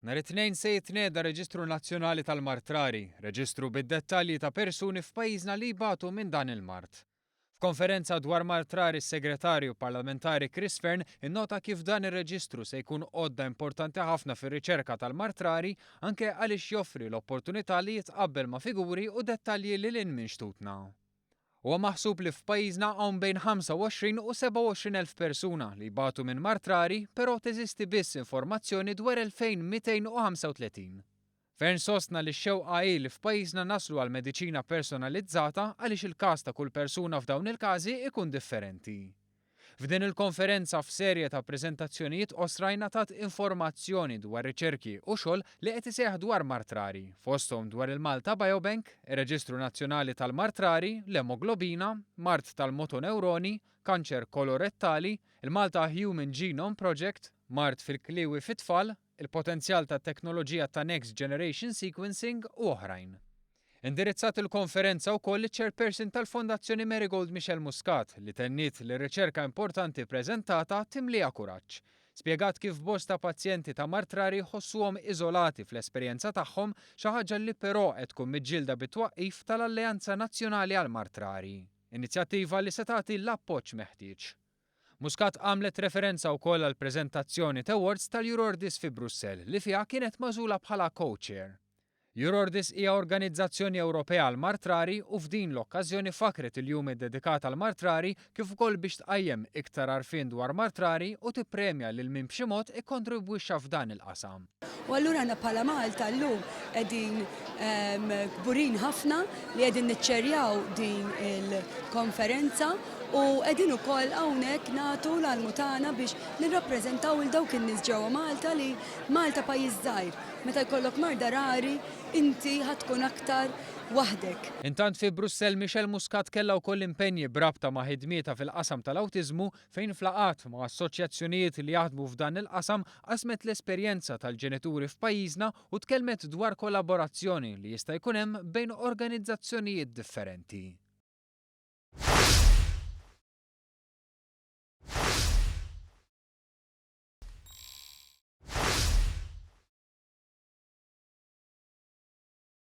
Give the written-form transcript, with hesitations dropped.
Nhar it-Tnejn se jitnieda Reġistru Nazzjonali tal-Mard Rari, reġistru bid-dettalji ta' persuni f'pajjiżna li jbatu minn dan il-mard. F'konferenza dwar mard rari s-Segretarju Parlamentari Chris Fearne innota kif dan ir-reġistru se jkun għodda importanti ħafna fir-riċerka tal-mard rari anke għaliex joffri l-opportunità li jitqabbel ma' figuri u dettalji lil hinn minn xtutna. Huwa maħsub li f'pajjiżna hawn bejn 25 u 27 elf persuna li jbatu minn mard rari però teżisti biss informazzjoni dwar 2,235. Fearne sostna li x-xewqa hi li f'pajjiżna naslu għal mediċina personalizzata għaliex il-każ ta' kull persuna f'dawn il-każi ikun differenti. F'din il-konferenza f'serje ta' preżentazzjonijiet qosra ingħatat informazzjoni dwar riċerki u xogħol li qed iseħħ dwar mard rari, fosthom dwar il-Malta Biobank, ir-Reġistru Nazzjonali tal-Mard Rari, l-Emoglobina, mard tal-motonewroni, kanċer kolorettali, il-Malta Human Genome Project, mard fil-kliewi fit-tfal, il-potenzjal tat-teknoloġija ta' Next Generation Sequencing u oħrajn. Indirizzat il-konferenza wkoll iċ-Chairperson tal-Fondazzjoni Marigold Michelle Muscat li tenniet li r-riċerka importanti ppreżentata timliha kuraġġ. Spjegat kif bosta pazjenti ta' mard rari jħossuhom iżolati fl-esperjenza tagħhom, xi ħaġa li però qed tkun miġġielda bit-twaqqif tal-Alleanza Nazzjonali għall-Mard Rari, inizjattiva li se tagħti l-appoġġ meħtieġ. Muscat għamlet referenza wkoll għall-preżentazzjoni t'awards tal-Eurordis fi Brussell li fiha kienet magħżula bħala co-chair. Eurordis hija organizzazzjoni Ewropea għall-mard rari u f'din l-okkażjoni fakkret il-jum iddedikat għall-mard rari kif ukoll biex tqajjem iktar għarfien dwar mard rari u tippremja lil min b'xi mod ikkontribwixxa f'dan il-qasam. U allura aħna bħala Malta llum qegħdin kburin ħafna li qegħdin niċċerjaw din il-konferenza u qegħdin ukoll hawnhekk nagħtu l-almu tagħna biex nirrappreżentaw il dawk in-nies ġewwa Malta li Malta pajjiż żgħir. Meta jkollok marda rari inti ħa tkun aktar waħdek. Intant fi Brussell Michelle Muscat kellha wkoll impenji b'rabta ma' ħidmietha fil-qasam tal-awtiżmu fejn f'laqgħat ma' assoċjazzjonijiet li jaħdmu f'dan il-qasam qasmet l-esperjenza tal-ġenituri f'pajjiżna u tkellmet dwar kollaborazzjoni li jista' jkun hemm bejn organizzazzjonijiet differenti.